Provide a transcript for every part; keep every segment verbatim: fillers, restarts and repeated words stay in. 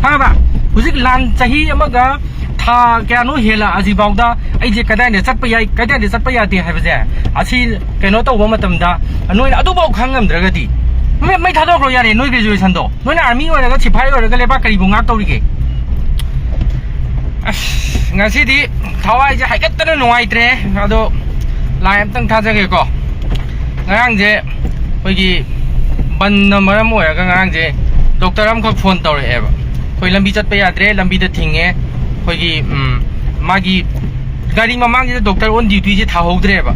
ꯈꯪꯉꯕ? ꯍꯧꯖꯤꯛ ꯂꯥꯟ ꯆꯍꯤ ꯑꯃꯒ ꯊꯥ ꯀꯌꯥꯅꯣ ꯍꯦꯜꯂꯛꯑꯁꯤꯐꯥꯎꯗ ꯑꯩꯁꯦ ꯀꯗꯥꯏꯗ ꯆꯠꯄ ꯌꯥꯏ, ꯀꯗꯥꯏꯗ ꯆꯠꯄ ꯌꯥꯗꯦ ꯍꯥꯏꯕꯁꯦ, ꯑꯁꯤ ꯀꯩꯅꯣ ꯇꯧꯕ ꯃꯇꯝꯗ ꯅꯣꯏꯅ ꯑꯗꯨꯐꯥꯎ ꯈꯪꯉꯝꯗ꯭ꯔꯒꯗꯤ, ꯃꯩ, ꯃꯩ ꯊꯥꯗꯣꯛꯈ꯭ꯔꯣ ꯌꯥꯔꯦ, ꯅꯣꯏ graduationꯗꯣ꯫ ꯅꯣꯏꯅ army ꯑꯣꯏꯔꯒ, ꯁꯤꯐꯥꯏ ꯑꯣꯏꯔꯒ ꯂꯩꯕꯥꯛ ꯀꯔꯤꯕꯨ ꯉꯥꯛꯇꯧꯔꯤꯒꯦ? ꯑꯁ, ꯉꯁꯤꯗꯤ ꯊꯋꯥꯏꯁꯦ ꯍꯥꯏꯒꯠꯇꯅ ꯅꯨꯡꯉꯥꯏꯇ꯭ꯔꯦ꯫ ꯑꯗꯣ ꯂꯥꯏ ꯑꯝꯇꯪ ꯊꯥꯖꯒꯦꯀꯣ꯫ ꯉꯔꯥꯡꯁꯦ ꯑꯩꯈꯣꯏꯒꯤ ꯕꯟꯅ ꯃꯔꯝ ꯑꯣꯏꯔꯒ ꯉꯔꯥꯡꯁꯦ doctor ꯑꯃꯈꯛ phone ꯇꯧꯔꯛꯑꯦꯕ꯫ ꯑꯩꯈꯣꯏ ꯂꯝꯕꯤ ꯆꯠꯄ ꯌꯥꯗ꯭ꯔꯦ, ꯂꯝꯕꯤꯗ ꯊꯤꯡꯉꯦ꯫ ꯑꯩꯈꯣꯏꯒꯤ, ꯎꯝ, ꯃꯥꯒꯤ ꯒꯥꯔꯤ ꯃꯃꯥꯡꯁꯤꯗ doctor on dutyꯁꯦ ꯊꯥꯍꯧꯗ꯭ꯔꯦꯕ,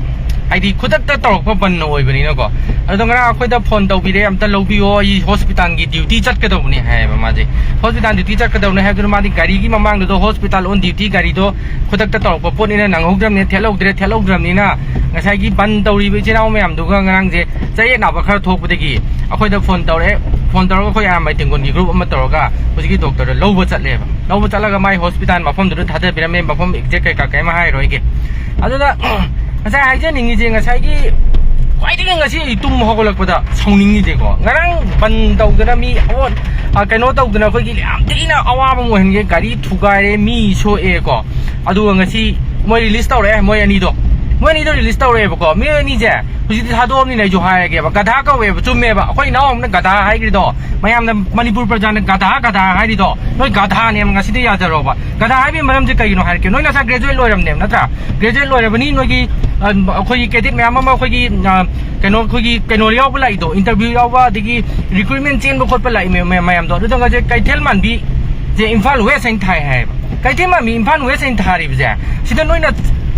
ꯍꯥꯏꯗꯤ ꯈꯨꯗꯛꯇ ꯇꯧꯔꯛꯄ ꯕꯟꯅ ꯑꯣꯏꯕꯅꯤꯅꯀꯣ꯫ ꯑꯗꯣ ꯉꯔꯥꯡ ꯑꯩꯈꯣꯏꯗ phone ꯇꯧꯕꯤꯔꯦ, "ꯑꯝꯇ ꯂꯧꯕꯤꯌꯣ, ꯑꯩ hospitalꯒꯤ duty ꯆꯠꯀꯗꯧꯕꯅꯤ" ꯍꯥꯏꯌꯦꯕ꯫ ꯃꯥꯁꯦ hospital duty ꯆꯠꯀꯗꯧꯅꯤ ꯍꯥꯏꯕꯗꯨꯅ ꯃꯥꯗꯤ ꯒꯥꯔꯤꯒꯤ ꯃꯃꯥꯡꯗꯨꯗ hospital on duty ꯒꯥꯔꯤꯗꯣ ꯈꯨꯗꯛꯇ ꯇꯧꯔꯛꯄ ꯄꯣꯠꯅꯤꯅ ꯅꯪꯍꯧꯗ꯭ꯔꯕꯅꯤꯅ, ꯊꯦꯠꯍꯧꯗ꯭ꯔꯦ꯫ ꯊꯦꯠꯍꯧꯗ꯭ꯔꯕꯅꯤꯅ ꯉꯁꯥꯏꯒꯤ ꯕꯟ ꯇꯧꯔꯤꯕ ꯏꯆꯤꯜ ꯏꯅꯥꯎ ꯃꯌꯥꯝꯗꯨꯒ ꯉꯔꯥꯡꯁꯦ ꯆꯌꯦꯠꯅꯕ ꯈꯔ ꯊꯣꯛꯄꯗꯒꯤ ꯑꯩꯈꯣꯏꯗ phone ꯇꯧꯔꯛꯑꯦ꯫ Phone ꯇꯧꯔꯒ ꯑꯩꯈꯣꯏ ꯑꯌꯥꯝꯕ ꯇꯦꯡꯒꯣꯟꯒꯤ group ꯑꯃ ꯇꯧꯔꯒ ꯍꯧꯖꯤꯛꯀꯤ doctorꯗꯣ ꯂꯧꯕ ꯆꯠꯂꯦꯕ꯫ ꯂꯧꯕ ꯆꯠꯂꯒ ꯃꯥꯏ hospital ꯃꯐꯝꯗꯨꯗ ꯊꯥꯗꯕꯤꯔꯝꯃꯦ꯫ ꯃꯐꯝ exact ꯀꯩꯀꯥ ꯀꯩꯝ ꯍꯥꯏꯔꯣꯏꯒꯦ꯫ ꯑꯗꯨꯗ ꯉꯁꯥꯏ ꯍꯥꯏꯖꯅꯤꯡꯉꯤꯁꯦ, ꯉꯁꯥꯏꯒꯤ ꯈ꯭ꯋꯥꯏꯗꯒꯤ ꯉꯁꯤ ꯑꯩ ꯇꯨꯝ ꯍꯧꯒꯠꯂꯛꯄꯗ ꯁꯥꯎꯅꯤꯡꯉꯤꯁꯦꯀꯣ, ꯉꯔꯥꯡ ꯕꯟ ꯇꯧꯗꯅ ꯃꯤ ꯑꯋꯥ-, ꯑ, ꯀꯩꯅꯣ ꯇꯧꯗꯅ ꯑꯩꯈꯣꯏꯒꯤ ꯌꯥꯝ ꯊꯤꯅ ꯑꯋꯥꯕ ꯑꯃ ꯑꯣꯏꯍꯟꯒꯦ, ꯒꯥꯔꯤ ꯊꯨꯒꯥꯏꯔꯦ, ꯃꯤ ꯁꯣꯛꯑꯦꯀꯣ꯫ ꯑꯗꯨꯒ ꯉꯁꯤ ꯃꯣꯏ release ꯇꯧꯔꯛꯑꯦ, ꯃꯣꯏ ꯑꯅꯤꯗꯣ꯫ ꯃꯣꯏ ꯑꯅꯤꯗꯣ release ꯇꯧꯔꯛꯑꯦꯕꯀꯣ꯫ ꯃꯤ ꯑꯅꯤꯁꯦ ꯍꯧꯖꯤꯛꯇꯤ ꯊꯥꯗꯣꯛꯑꯕꯅꯤꯅ ꯑꯩꯁꯨ ꯍꯥꯏꯔꯒꯦꯕ, ꯒꯙꯥ ꯀꯧꯋꯦꯕ꯫ ꯆꯨꯝꯃꯦꯕ, ꯑꯩꯈꯣꯏ ꯏꯅꯥꯎ ꯑꯃꯅ ꯒꯙꯥ ꯍꯥꯏꯈ꯭ꯔꯤꯗꯣ, ꯃꯌꯥꯝꯅ ꯃꯅꯤꯄꯨꯔ ꯄ꯭ꯔꯖꯥꯅ ꯒꯙꯥ ꯒꯙꯥ ꯍꯥꯏꯔꯤꯗꯣ, ꯅꯣꯏ ꯒꯙꯥꯅꯦꯕ꯫ ꯉꯁꯤꯗꯤ ꯌꯥꯖꯔꯣꯕ꯫ ꯒꯙꯥ ꯍꯥꯏꯕꯒꯤ ꯃꯔꯝꯁꯦ ꯀꯩꯒꯤꯅꯣ ꯍꯥꯏꯔꯛꯀꯦ꯫ ꯅꯣꯏ ꯅꯁꯥ graduate ꯂꯣꯏꯔꯕꯅꯦꯕ, ꯅꯠꯇ꯭ꯔꯥ? Graduate ꯂꯣꯏꯔꯕꯅꯤ, ꯅꯣꯏꯒꯤ, ꯑ, ꯑꯩꯈꯣꯏꯒꯤ cadet ꯃꯌꯥꯝ ꯑꯃ ꯑꯩꯈꯣꯏꯒꯤ, ꯑ, ꯀꯩꯅꯣ, ꯑꯩꯈꯣꯏꯒꯤ ꯀꯩꯅꯣ ꯌꯥꯎꯕ ꯂꯥꯛꯏꯗꯣ, interview ꯌꯥꯎꯕ, ꯑꯗꯒꯤ recruitment ꯆꯦꯟꯕ ꯈꯣꯠꯄ ꯂꯥꯛꯏ ꯃꯌꯥꯝ, ꯃꯌꯥꯝꯗꯣ꯫ ꯑꯗꯨꯗ ꯉꯁꯤ ꯀꯩꯊꯦꯜ ꯃꯥꯟꯕꯤ ꯁꯦ ꯏꯝꯐꯥꯜ West ꯍꯥꯏꯅ ꯊꯥꯏ ꯍꯥꯏꯌꯦꯕ꯫ ꯀꯩꯊꯦꯜ ꯃꯥꯟꯕꯤ ꯏꯝꯐꯥꯜ West ꯍꯥꯏꯅ ꯊꯥꯔꯤꯕꯁꯦ, ꯁꯤꯗ ꯅꯣꯏꯅ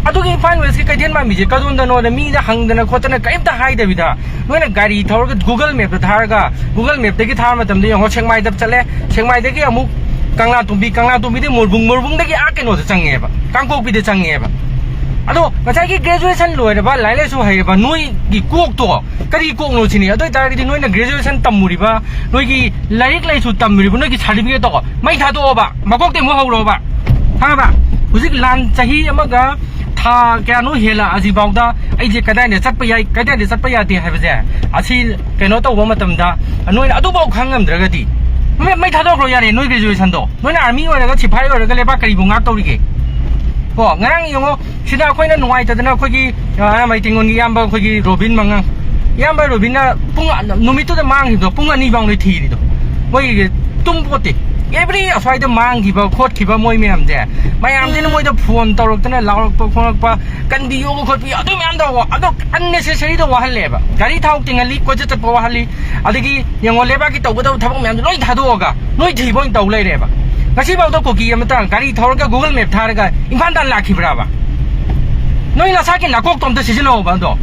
ꯑꯗꯨꯒꯤ ꯏꯝꯐꯥꯜ Westꯀꯤ ꯀꯩꯊꯦꯜ ꯃꯥꯟꯕꯤꯁꯦ ꯀꯗꯣꯝꯗꯅꯣꯅ ꯃꯤꯗ ꯍꯪꯗꯅ ꯈꯣꯠꯇꯅ ꯀꯔꯤꯝꯇ ꯍꯥꯏꯗꯕꯤꯗ, ꯅꯣꯏꯅ ꯒꯥꯔꯤ ꯊꯧꯔꯒ Google Mapꯇ ꯊꯥꯔꯒ, Google Mapꯇꯒꯤ ꯊꯥꯕ ꯃꯇꯝꯗ ꯌꯦꯡꯉꯣ, ꯁꯦꯛꯃꯥꯏꯗ ꯆꯠꯂꯦ, ꯁꯦꯛꯃꯥꯏꯗꯒꯤ ꯑꯃꯨꯛ ꯀꯪꯂꯥꯇꯣꯡꯕꯤ, ꯀꯪꯂꯥꯇꯣꯡꯕꯤꯗꯒꯤ ꯃꯣꯔꯕꯨꯡ, ꯃꯣꯔꯕꯨꯡꯗꯒꯤ ꯑꯥ ꯀꯩꯅꯣꯗ ꯆꯪꯉꯦꯕ, ꯀꯥꯡꯄꯣꯛꯄꯤꯗ ꯆꯪꯉꯦꯕ꯫ ꯑꯗꯣ ꯉꯁꯥꯏꯒꯤ graduation ꯂꯣꯏꯔꯕ, ꯂꯥꯏꯔꯤꯛ ꯂꯥꯏꯁꯨ ꯍꯩꯔꯕ ꯅꯣꯏꯒꯤ ꯀꯣꯛꯇꯣ ꯀꯔꯤ ꯀꯣꯛꯅꯣ ꯁꯤꯅꯤ꯫ ꯑꯗꯨ ꯑꯣꯏꯇꯥꯔꯒꯗꯤ ꯅꯣꯏꯅ graduation ꯇꯝꯃꯨꯔꯤꯕ, ꯅꯣꯏꯒꯤ ꯂꯥꯏꯔꯤꯛ ꯂꯥꯏꯁꯨ ꯇꯝꯃꯨꯔꯤꯕ ꯅꯣꯏꯒꯤ certificate ꯇꯣ ꯃꯩ ꯊꯥꯗꯣꯛꯑꯣꯕ, ꯃꯀꯣꯛꯇꯩ ꯑꯃꯨꯛ ꯍꯧꯔꯣꯕ, ꯈꯪꯉꯕ? ꯍꯧꯖꯤꯛ ꯂꯥꯟ ꯆꯍꯤ ꯑꯃꯒ ꯊꯥ ꯀꯌꯥꯅꯣ ꯍꯦꯜꯂꯛꯑꯁꯤꯐꯥꯎꯗ ꯑꯩꯁꯦ ꯀꯗꯥꯏꯗ ꯆꯠꯄ ꯌꯥꯏ, ꯀꯗꯥꯏꯗ ꯆꯠꯄ ꯌꯥꯗꯦ ꯍꯥꯏꯕꯁꯦ, ꯑꯁꯤ ꯀꯩꯅꯣ ꯇꯧꯕ ꯃꯇꯝꯗ ꯅꯣꯏꯅ ꯑꯗꯨꯐꯥꯎ ꯈꯪꯉꯝꯗ꯭ꯔꯒꯗꯤ, ꯃꯩ ꯊꯥꯗꯣꯛꯈ꯭ꯔꯣ ꯌꯥꯔꯦ, ꯅꯣꯏ graduation ꯗꯣ꯫ ꯅꯣꯏꯅ army ꯑꯣꯏꯔꯒ, ꯁꯤꯐꯥꯏ ꯑꯣꯏꯔꯒ ꯂꯩꯕꯥꯛ ꯀꯔꯤꯕꯨ ꯉꯥꯛꯇꯧꯔꯤꯒꯦ? ꯀꯣ, ꯉꯔꯥꯡ ꯌꯦꯡꯉꯣ, ꯁꯤꯗ ꯑꯩꯈꯣꯏꯅ ꯅꯨꯡꯉꯥꯏꯇꯗꯅ ꯑꯩꯈꯣꯏꯒꯤ, ꯑ, ꯃꯩꯇꯩꯉꯣꯟꯒꯤ ꯏꯌꯥꯝꯕ ꯑꯩꯈꯣꯏꯒꯤ ꯔꯣꯕꯤꯟ ꯃꯉꯥꯡ, ꯏꯌꯥꯝꯕ ꯔꯣꯕꯤꯟꯅ ꯄꯨꯡ, ꯅꯨꯃꯤꯠꯇꯨꯗ ꯃꯥꯡꯈꯤꯕꯗꯣ ꯄꯨꯡ ꯑꯅꯤ ꯐꯥꯎꯅꯦ ꯊꯤꯔꯤꯗꯣ꯫ ꯃꯣꯏꯒꯤ ꯇꯨꯝ ꯄꯣꯠꯇꯦ꯫ Every ꯑꯁ꯭ꯋꯥꯏꯗ ꯃꯥꯡꯈꯤꯕ ꯈꯣꯠꯈꯤꯕ ꯃꯣꯏ ꯃꯌꯥꯝꯁꯦ, ꯃꯌꯥꯝꯁꯤꯅ ꯃꯣꯏꯗ phone ꯇꯧꯔꯛꯇꯅ ꯂꯥꯎꯔꯛꯄ ꯈꯣꯠꯂꯛꯄ, ꯀꯟꯕꯤꯌꯣ ꯈꯣꯠꯄꯤꯌꯣ, ꯑꯗꯨ ꯃꯌꯥꯝꯗꯣ ꯑꯗꯣ unnecessary ꯗ ꯋꯥꯍꯜꯂꯦꯕ꯫ ꯒꯥꯔꯤ ꯊꯥꯎ ꯇꯤꯡꯍꯜꯂꯤ, ꯀꯣꯏꯆꯠ ꯆꯠꯄ ꯋꯥꯍꯜꯂꯤ, ꯑꯗꯒꯤ ꯌꯦꯡꯉꯣ, ꯂꯩꯕꯥꯛꯀꯤ ꯇꯧꯒꯗꯕ ꯊꯕꯛ ꯃꯌꯥꯝꯗꯣ ꯂꯣꯏ ꯊꯥꯗꯣꯛꯑꯒ ꯅꯣꯏ ꯊꯤꯕ ꯑꯣꯏꯅ ꯇꯧ ꯂꯩꯔꯦꯕ꯫ ꯉꯁꯤꯐꯥꯎꯗ ꯀꯨꯀꯤ ꯑꯃꯇ ꯒꯥꯔꯤ ꯊꯧꯔꯒ Google Map ꯊꯥꯔꯒ ꯏꯝꯐꯥꯜ ꯇꯥꯟꯅ ꯂꯥꯛꯈꯤꯕ꯭ꯔꯥꯕ? ꯅꯣꯏ ꯅꯁꯥꯒꯤ ꯅꯥꯀꯣꯛꯇꯣ ꯑꯝꯇ ꯁꯤꯖꯤꯟꯅꯧꯕ ꯑꯗꯣ꯫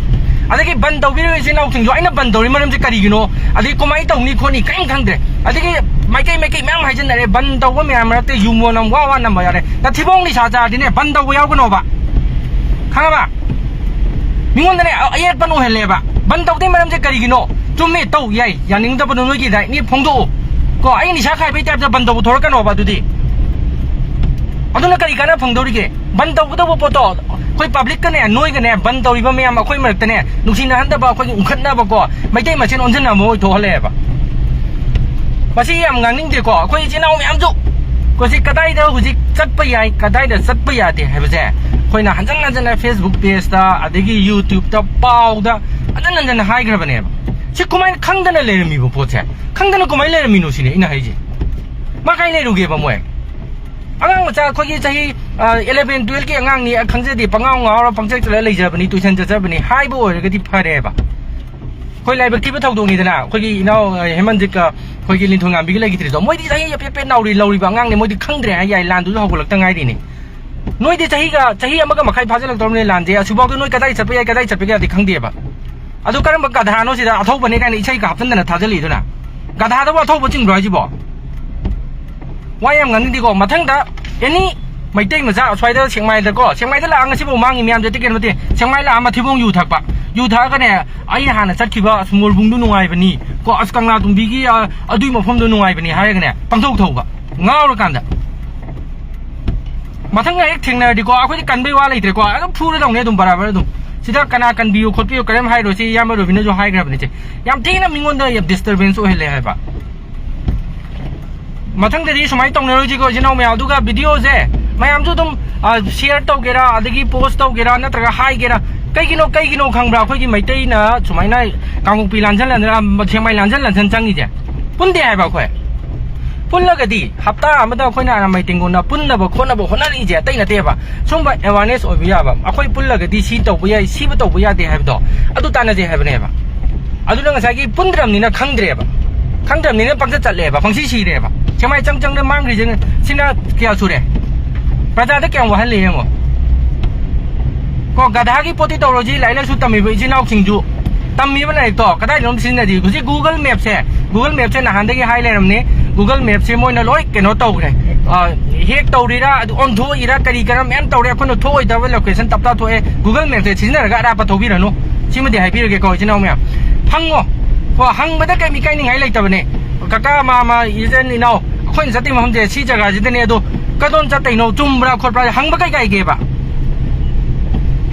ꯑꯗꯒꯤ ꯕꯟ ꯇꯧꯕꯤꯔꯤꯕ ꯏꯆꯤꯟ ꯏꯅꯥꯎꯁꯤꯡꯗꯣ ꯑꯩꯅ ꯕꯟ ꯇꯧꯔꯤ ꯃꯔꯝꯁꯦ ꯀꯔꯤꯒꯤꯅꯣ, ꯑꯗꯒꯤ ꯀꯃꯥꯏꯅ ꯇꯧꯅꯤ ꯈꯣꯠꯅꯤ ꯀꯔꯤꯝ ꯈꯪꯗ꯭ꯔꯦ꯫ ꯑꯗꯒꯤ ꯃꯥꯏꯀꯩ ꯃꯥꯏꯀꯩ ꯃꯌꯥꯝ ꯍꯥꯏꯖꯤꯟꯅꯔꯦ, ꯕꯟ ꯇꯧꯕ ꯃꯌꯥꯝ ꯃꯔꯛꯇ ꯌꯨ ꯃꯣꯟ ꯑꯃ ꯋꯥ ꯋꯥ ꯅꯝꯕ ꯌꯥꯔꯦ꯫ ꯅꯊꯤꯕꯣꯡ ꯅꯤꯁꯥ ꯆꯥꯔꯗꯤꯅꯦ ꯕꯟ ꯇꯧꯕ ꯌꯥꯎꯒꯅꯣꯕ, ꯈꯪꯉꯕ? ꯃꯤꯉꯣꯟꯗꯅꯦ ꯑ-, ꯑꯌꯦꯠꯄ ꯑꯣꯏꯍꯜꯂꯦꯕ꯫ ꯕꯟ ꯇꯧꯗꯣꯏ ꯃꯔꯝꯁꯦ ꯀꯔꯤꯒꯤꯅꯣ? ꯆꯨꯝꯃꯦ, ꯇꯧ ꯌꯥꯏ, ꯌꯥꯅꯤꯡꯗꯕꯗꯣ ꯅꯣꯏꯒꯤ right ꯅꯤ, ꯐꯣꯡꯗꯣꯛꯑꯣ꯫ ꯀꯣ, ꯑꯩ ꯅꯤꯁꯥ ꯈꯥꯏꯕꯩ type ꯇ ꯕꯟ ꯇꯧꯕ ꯊꯣꯔꯛꯀꯅꯣꯕ ꯑꯗꯨꯗꯤ꯫ ꯑꯗꯨꯅ ꯀꯔꯤ ꯀꯥꯟꯅ ꯐꯪꯗꯧꯔꯤꯒꯦ? ꯕꯟ ꯇꯧꯒꯗꯧꯕ ꯄꯣꯠꯇꯣ ꯑꯩꯈꯣꯏ public ꯀꯅꯦ, ꯅꯣꯏꯒꯅꯦ, ꯕꯟ ꯇꯧꯔꯤꯕ ꯃꯌꯥꯝ ꯑꯩꯈꯣꯏ ꯃꯔꯛꯇꯅꯦ ꯅꯨꯡꯁꯤꯅꯍꯟꯗꯕ, ꯑꯩꯈꯣꯏꯒꯤ ꯎꯪꯈꯠꯅꯕꯀꯣ, ꯃꯩꯇꯩ ꯃꯁꯦꯟ ꯑꯣꯟꯁꯤꯟꯅꯕ ꯑꯣꯏꯊꯣꯛꯍꯜꯂꯦꯕ꯫ ꯃꯁꯤ ꯌꯥꯝ ꯉꯥꯡꯅꯤꯡꯗꯦꯀꯣ꯫ ꯑꯩꯈꯣꯏ ꯏꯆꯤꯟ ꯏꯅꯥꯎ ꯃꯌꯥꯝꯁꯨ ꯍꯧꯖꯤꯛ ꯀꯗꯥꯏꯗ ꯍꯧꯖꯤꯛ ꯆꯠꯄ ꯌꯥꯏ, ꯀꯗꯥꯏꯗ ꯆꯠꯄ ꯌꯥꯗꯦ ꯍꯥꯏꯕꯁꯦ ꯑꯩꯈꯣꯏꯅ ꯍꯟꯖꯟ ꯍꯟꯖꯟꯅ Facebook page ꯇ, ꯑꯗꯒꯤ YouTube ꯇ, ꯄꯥꯎꯗ ꯍꯟꯖꯟ ꯍꯟꯖꯟꯅ ꯍꯥꯏꯈ꯭ꯔꯕꯅꯦꯕ꯫ ꯁꯤ ꯀꯃꯥꯏꯅ ꯈꯪꯗꯅ ꯂꯩꯔꯝꯃꯤꯕ ꯄꯣꯠꯁꯦ? ꯈꯪꯗꯅ ꯀꯃꯥꯏꯅ ꯂꯩꯔꯝꯃꯤꯅꯣ ꯁꯤꯅꯦ ꯑꯩꯅ ꯍꯥꯏꯁꯦ꯫ ꯃꯥ ꯀꯥꯏ ꯂꯩꯔꯨꯒꯦꯕ ꯃꯣꯏ? ꯑꯉꯥꯡ ꯃꯆꯥ ꯑꯩꯈꯣꯏꯒꯤ ꯆꯍꯤ, ꯑ, eleven twelve ꯀꯤ ꯑꯉꯥꯡꯅꯤ, ꯑ, ꯈꯪꯖꯗꯦ, ꯄꯉꯥꯎ ꯉꯥꯎꯔ ꯄꯪꯆꯠ ꯆꯠꯂ ꯂꯩꯖꯕꯅꯤ, tuition ꯆꯠꯆꯕꯅꯤ ꯍꯥꯏꯕ ꯑꯣꯏꯔꯒꯗꯤ ꯐꯔꯦꯕ꯫ ꯑꯩꯈꯣꯏ ꯂꯥꯏꯕꯛ ꯊꯤꯕ ꯊꯧꯗꯣꯛꯅꯤꯗꯅ, ꯑꯩꯈꯣꯏꯒꯤ ꯏꯅꯥꯎ, ꯑ, ꯍꯦꯃꯟꯖꯤꯠꯀ ꯑꯩꯈꯣꯏꯒꯤ ꯂꯤꯟꯊꯣꯏꯉꯥꯝꯕꯤꯒ ꯂꯩꯈꯤꯗ꯭ꯔꯤꯗꯣ꯫ ꯃꯣꯏꯗꯤ ꯆꯍꯤ ꯑꯄꯦꯠ ꯄꯦꯠ ꯅꯧꯔꯤ, ꯂꯧꯔꯤꯕ ꯑꯉꯥꯡꯅꯤ, ꯃꯣꯏꯗꯤ ꯈꯪꯗ꯭ꯔꯦ ꯍꯥꯏ ꯌꯥꯏ, ꯂꯥꯟꯗꯨꯁꯨ ꯍꯧꯒꯠꯂꯛꯇ ꯉꯥꯏꯔꯤꯅꯤ꯫ ꯅꯣꯏꯗꯤ ꯆꯍꯤꯒ, ꯆꯍꯤ ꯑꯃꯒ ꯃꯈꯥꯏ ꯐꯥꯖꯤꯜꯂꯛꯇꯧꯔꯕꯅꯤ ꯂꯥꯟꯁꯦ, ꯑꯁꯤꯐꯥꯎꯗ ꯅꯣꯏ ꯀꯗꯥꯏ ꯆꯠꯄ ꯌꯥꯏ, ꯀꯗꯥꯏ ꯆꯠꯄ ꯌꯥꯗꯦ ꯈꯪꯗꯦꯕ꯫ ꯑꯗꯨ ꯀꯔꯝꯕ ꯒꯙꯥꯅꯣ ꯁꯤꯗ ꯑꯊꯧꯕꯅꯦ ꯀꯥꯏꯅ ꯏꯁꯩꯒ ꯍꯥꯞꯆꯤꯟꯗꯅ ꯊꯥꯖꯤꯜꯂꯤꯗꯨꯅ? ꯒꯙꯥꯗꯕꯨ ꯑꯊꯧꯕ ꯆꯤꯡꯕ꯭ꯔꯣ ꯍꯥꯏꯁꯤꯕꯣ? ꯋꯥ ꯌꯥꯝ ꯉꯥꯡꯅꯤꯡꯗꯦꯀꯣ꯫ ꯃꯊꯪꯗ any ꯃꯩꯇꯩ ꯃꯆꯥ ꯑꯁ꯭ꯋꯥꯏꯗ ꯁꯦꯛꯃꯥꯏꯗꯀꯣ, ꯁꯦꯛꯃꯥꯏꯗ ꯂꯥꯛꯑ ꯉꯁꯤꯐꯥꯎ ꯃꯥꯡꯉꯤ ꯃꯌꯥꯝꯁꯦ ꯑꯇꯩ ꯀꯩꯅꯣ ꯅꯠꯇꯦ꯫ ꯁꯦꯛꯃꯥꯏ ꯂꯥꯛꯑ ꯃꯊꯤꯕꯣꯡ ꯌꯨ ꯊꯛꯄ, ꯌꯨ ꯊꯛꯑꯒꯅꯦ, "ꯑꯩ ꯍꯥꯟꯅ ꯆꯠꯈꯤꯕ ꯑꯁ ꯃꯣꯔꯕꯨꯡꯗꯣ ꯅꯨꯡꯉꯥꯏꯕꯅꯤ ꯀꯣ, ꯑꯁ ꯀꯪꯂꯥ ꯇꯣꯝꯕꯤꯒꯤ, ꯑ, ꯑꯗꯨꯒꯤ ꯃꯐꯝꯗꯣ ꯅꯨꯡꯉꯥꯏꯕꯅꯤ" ꯍꯥꯏꯔꯒꯅꯦ ꯄꯪꯊꯧ ꯊꯧꯕ, ꯉꯥꯎꯔꯀꯥꯟꯗ꯫ ꯃꯊꯪꯒ ꯍꯦꯛ ꯊꯦꯡꯅꯔꯗꯤꯀꯣ, ꯑꯩꯈꯣꯏꯗꯤ ꯀꯟꯕꯩ ꯋꯥ ꯂꯩꯇ꯭ꯔꯦꯀꯣ, ꯑꯗꯨꯝ ꯐꯨꯔꯗꯧꯅꯦ ꯑꯗꯨꯝ ꯕꯔꯥꯕꯔ ꯑꯗꯨꯝ꯫ ꯁꯤꯗ ꯀꯅꯥ ꯀꯟꯕꯤꯌꯨ ꯈꯣꯠꯄꯤꯌꯨ ꯀꯔꯤꯝ ꯍꯥꯏꯔꯣꯏ꯫ ꯁꯤ ꯏꯌꯥꯝꯕ ꯔꯣꯕꯤꯟꯅꯁꯨ ꯍꯥꯏꯈ꯭ꯔꯕꯅꯤ꯫ ꯁꯦ ꯌꯥꯝ ꯊꯤꯅ ꯃꯤꯉꯣꯟꯗ ꯌꯥꯝ disturbance ꯑꯣꯏꯍꯜꯂꯦ ꯍꯥꯏꯕ꯫ ꯃꯊꯪꯗꯗꯤ ꯁꯨꯃꯥꯏꯅ ꯇꯧꯅꯔꯣꯏꯁꯤꯀꯣ, ꯏꯆꯤꯟ ꯏꯅꯥꯎ ꯃꯌꯥꯝ꯫ ꯑꯗꯨꯒ videoꯁꯦ ꯃꯌꯥꯝꯁꯨ ꯑꯗꯨꯝ share ꯇꯧꯒꯦꯔꯥ, ꯑꯗꯒꯤ post ꯇꯧꯒꯦꯔꯥ, ꯅꯠꯇ꯭ꯔꯒ ꯍꯥꯏꯒꯦꯔꯥ, ꯀꯩꯒꯤꯅꯣ ꯀꯩꯒꯤꯅꯣ ꯈꯪꯕ꯭ꯔꯥ? ꯑꯩꯈꯣꯏꯒꯤ ꯃꯩꯇꯩꯅ ꯁꯨꯃꯥꯏꯅ ꯀꯥꯡꯄꯣꯛꯄꯤ ꯂꯥꯟꯖꯟ ꯂꯥꯟꯖꯟ, ꯁꯦꯡꯃꯥꯏ ꯂꯥꯟꯖꯟ ꯂꯥꯟꯖꯟ ꯆꯪꯉꯤꯁꯦ ꯄꯨꯟꯗꯦ ꯍꯥꯏꯕ꯫ ꯑꯩꯈꯣꯏ ꯄꯨꯜꯂꯒꯗꯤ, ꯍꯞꯇꯥ ꯑꯃꯗ ꯑꯩꯈꯣꯏꯅ ꯔꯥꯃꯥꯏ ꯇꯦꯡꯒꯣꯟꯗ ꯄꯨꯟꯅꯕ ꯈꯣꯠꯅꯕ ꯍꯣꯠꯅꯔꯛꯏꯁꯦ ꯑꯇꯩ ꯅꯠꯇꯦꯕ꯫ ꯁꯨꯝꯕ awareness ꯑꯣꯏꯕ ꯌꯥꯕ, ꯑꯩꯈꯣꯏ ꯄꯨꯜꯂꯒꯗꯤ ꯁꯤ ꯇꯧꯕ ꯌꯥꯏ, ꯁꯤꯕ ꯇꯧꯕ ꯌꯥꯗꯦ ꯍꯥꯏꯕꯗꯣ, ꯑꯗꯨ ꯇꯥꯟꯅꯁꯦ ꯍꯥꯏꯕꯅꯦꯕ꯫ ꯑꯗꯨꯅ ꯉꯁꯥꯏꯒꯤ ꯄꯨꯟꯗ꯭ꯔꯕꯅꯤꯅ ꯈꯪꯗ꯭ꯔꯦꯕ꯫ ꯈꯪꯗ꯭ꯔꯕꯅꯤꯅ ꯄꯪꯆꯠ ꯆꯠꯂꯦꯕ, ꯄꯪꯁꯤ ꯁꯤꯔꯦꯕ꯫ ꯁꯦꯡꯃꯥꯏ ꯆꯪ ꯆꯪꯗ ꯃꯥꯡꯈ꯭ꯔꯤꯁꯦ ꯁꯤꯅ ꯀꯌꯥ ꯁꯨꯔꯦ? ꯄ꯭ꯔꯖꯥꯗ ꯀꯌꯥꯝ ꯋꯥꯍꯜꯂꯦ ꯌꯦꯡꯉꯣ꯫ ꯀꯣ, ꯒꯙꯥꯒꯤ ꯄꯣꯠꯇꯤ ꯇꯧꯔꯣꯁꯤ, ꯂꯥꯏꯔꯤꯛ ꯂꯥꯏꯁꯨ ꯇꯝꯃꯤꯕ ꯏꯆꯤꯟ ꯏꯅꯥꯎꯁꯤꯡꯁꯨ꯫ ꯇꯝꯃꯤꯕ ꯂꯥꯏꯔꯤꯛꯇꯣ ꯀꯗꯥꯏꯗꯅꯣꯝ ꯁꯤꯖꯤꯟꯅꯔꯤ꯫ ꯍꯧꯖꯤꯛ Google Mapꯁꯦ, Google Mapꯁꯦ ꯅꯍꯥꯟꯗꯒꯤ ꯍꯥꯏ ꯂꯩꯔꯝꯅꯤ, Google Mapꯁꯦ ꯃꯣꯏꯅ ꯂꯣꯏ ꯀꯩꯅꯣ ꯇꯧꯈ꯭ꯔꯦ꯫ ꯑ, hack ꯇꯧꯔꯤꯔꯥ, ꯑꯗꯨ ꯑꯣꯟꯊꯣꯛꯏꯔꯥ, ꯀꯔꯤ ꯀꯔꯥ ꯃꯌꯥꯝ ꯇꯧꯔꯦ꯫ ꯑꯩꯈꯣꯏꯅ ꯊꯣꯛꯑꯣꯏꯗꯕ location ꯇꯞꯇꯥ ꯊꯣꯛꯑꯦ꯫ Google Mapꯁꯦ ꯁꯤꯖꯤꯟꯅꯔꯒ ꯑꯔꯥꯞꯄ ꯊꯧꯕꯤꯔꯅꯨ꯫ ꯁꯤꯃꯗꯤ ꯍꯥꯏꯕꯤꯔꯒꯦꯀꯣ, ꯏꯆꯤꯟ ꯏꯅꯥꯎ ꯃꯌꯥꯝ꯫ ꯍꯪꯉꯣ꯫ ꯀꯣ, ꯍꯪꯕꯗ ꯀꯩꯝ ꯏꯀꯥꯏꯅꯤꯡꯉꯥꯏ ꯂꯩꯇꯕꯅꯦ꯫ ꯀꯀꯥ, ꯃꯥꯃ, ꯏꯆꯤꯟ ꯏꯅꯥꯎ, ꯑꯩꯈꯣꯏꯅ ꯆꯠꯇꯣꯏ ꯃꯐꯝꯁꯦ ꯁꯤ ꯖꯒꯥꯁꯤꯗꯅꯦ, ꯑꯗꯣ ꯀꯗꯣꯝ ꯆꯠꯇꯣꯏꯅꯣ, ꯆꯨꯝꯕ꯭ꯔꯥ ꯈꯣꯠꯄ꯭ꯔꯥ ꯍꯪꯕ ꯀꯩ ꯀꯥꯏꯒꯦꯕ?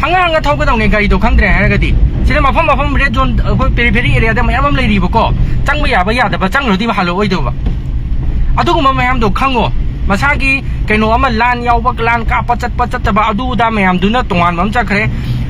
ꯍꯪꯉ ꯍꯪꯉ ꯊꯧꯒꯗꯧꯅꯦ, ꯒꯥꯔꯤꯗꯣ ꯈꯪꯗ꯭ꯔꯦ ꯍꯥꯏꯔꯒꯗꯤ꯫ ꯁꯤꯗ ꯃꯐꯝ ꯃꯐꯝ red zone, ꯑꯩꯈꯣꯏ periphery areaꯗ ꯃꯌꯥꯝ ꯑꯃ ꯂꯩꯔꯤꯕꯀꯣ, ꯆꯪꯕ ꯌꯥꯕ ꯌꯥꯗꯕ, ꯆꯪꯈ꯭ꯔꯗꯤ ꯍꯜꯂꯛꯑꯣꯏꯗꯧꯕ꯫ ꯑꯗꯨꯒꯨꯝꯕ ꯃꯌꯥꯝꯗꯣ ꯈꯪꯉꯣ꯫ ꯃꯁꯥꯒꯤ ꯀꯩꯅꯣ ꯑꯃ, ꯂꯥꯟ ꯌꯥꯎꯕ, ꯂꯥꯟ ꯀꯥꯞꯄ ꯆꯠꯄ ꯆꯠꯇꯕ, ꯑꯗꯨ ꯑꯗꯥ ꯃꯌꯥꯝꯗꯨꯅ ꯇꯣꯉꯥꯟꯕ ꯑꯃ ꯆꯠꯈ꯭ꯔꯦ꯫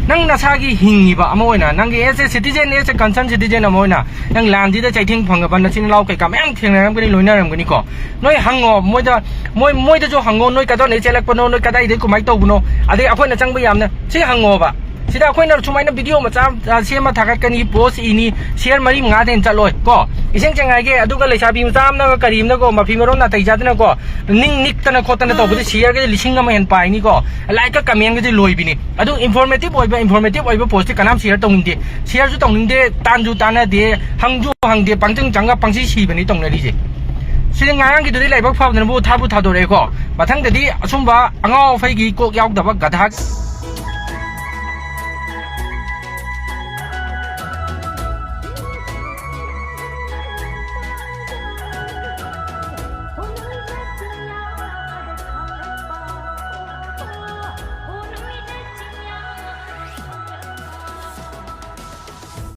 ꯅꯪ ꯅꯁꯥꯒꯤ ꯍꯤꯡꯉꯤꯕ ꯑꯃ ꯑꯣꯏꯅ, ꯅꯪꯒꯤ as a citizen, as a concerned citizen ꯑꯃ ꯑꯣꯏꯅ, ꯅꯪ ꯂꯥꯟꯁꯤꯗ ꯆꯩꯊꯦꯡ ꯐꯪꯉꯕ ꯅꯆꯤꯟ ꯅꯅꯥꯎ ꯀꯩꯀꯥ ꯃꯌꯥꯝ ꯊꯦꯡꯅꯔꯝꯒꯅꯤ, ꯂꯣꯏꯅꯔꯝꯒꯅꯤꯀꯣ꯫ ꯅꯣꯏ ꯍꯪꯉꯣ ꯃꯣꯏꯗ, ꯃꯣꯏ, ꯃꯣꯏꯗꯁꯨ ꯍꯪꯉꯣ, ꯅꯣꯏ ꯀꯗꯥꯏꯗꯒꯤ ꯆꯦꯜꯂꯛꯄꯅꯣ, ꯅꯣꯏ ꯀꯗꯥꯏꯗꯒꯤ ꯀꯃꯥꯏꯅ ꯇꯧꯕꯅꯣ, ꯑꯗꯩ ꯑꯩꯈꯣꯏꯅ ꯆꯪꯕ ꯌꯥꯝꯅ ꯁꯤ ꯍꯪꯉꯣꯕ꯫ ꯁꯤꯗ ꯑꯩꯈꯣꯏꯅ ꯁꯨꯃꯥꯏꯅ video ꯃꯆꯥ, ꯑ, ꯁꯦꯝꯃ ꯊꯥꯒꯠꯀꯅꯤ, post ꯏꯅꯤ, share ꯃꯔꯤ ꯃꯉꯥꯗꯩ ꯍꯦꯟꯅ ꯆꯠꯂꯣꯏ ꯀꯣ꯫ ꯏꯁꯦꯡ ꯁꯦꯡꯅ ꯍꯥꯏꯒꯦ, ꯑꯗꯨꯒ ꯂꯩꯁꯥꯕꯤ ꯃꯆꯥ ꯑꯃꯅꯒ ꯀꯔꯤ ꯑꯃꯅꯀꯣ, ꯃꯐꯤ ꯃꯔꯣꯟ ꯅꯥꯇꯩ ꯆꯥꯗꯅꯀꯣ, ꯅꯤꯡ ꯅꯤꯛꯇꯅ ꯈꯣꯠꯇꯅ ꯇꯧꯕꯗ shareꯒꯁꯦ ꯂꯤꯁꯤꯡ ꯑꯃ ꯍꯦꯟꯅ ꯄꯥꯏꯅꯤꯀꯣ, likeꯀ commentꯒꯁꯦ ꯂꯣꯏꯕꯤꯅꯤ꯫ ꯑꯗꯨ informative ꯑꯣꯏꯕ, informative ꯑꯣꯏꯕ postꯁꯦ ꯀꯅꯥꯝ share ꯇꯧꯅꯤꯡꯗꯦ, shareꯁꯨ ꯇꯧꯅꯤꯡꯗꯦ, ꯇꯥꯟꯁꯨ ꯇꯥꯟꯅꯗꯦ, ꯍꯪꯁꯨ ꯍꯪꯗꯦ, ꯄꯪꯆꯪ ꯆꯪꯉ ꯄꯪꯁꯤ ꯁꯤꯕꯅꯤ ꯇꯧꯅꯔꯤꯁꯦ꯫ ꯁꯤꯗ ꯉꯔꯥꯡꯒꯤꯗꯨꯗꯤ ꯂꯥꯏꯕꯛ ꯐꯕꯗꯅꯕꯨ ꯊꯥꯕꯨ ꯊꯥꯗꯣꯔꯛꯑꯦꯀꯣ꯫ ꯃꯊꯪꯗꯗꯤ ꯑꯁꯨꯝꯕ ꯑꯉꯥꯎ ꯑꯐꯩꯒꯤ ꯀꯣꯛ ꯌꯥꯎꯗꯕ ꯒꯙꯥ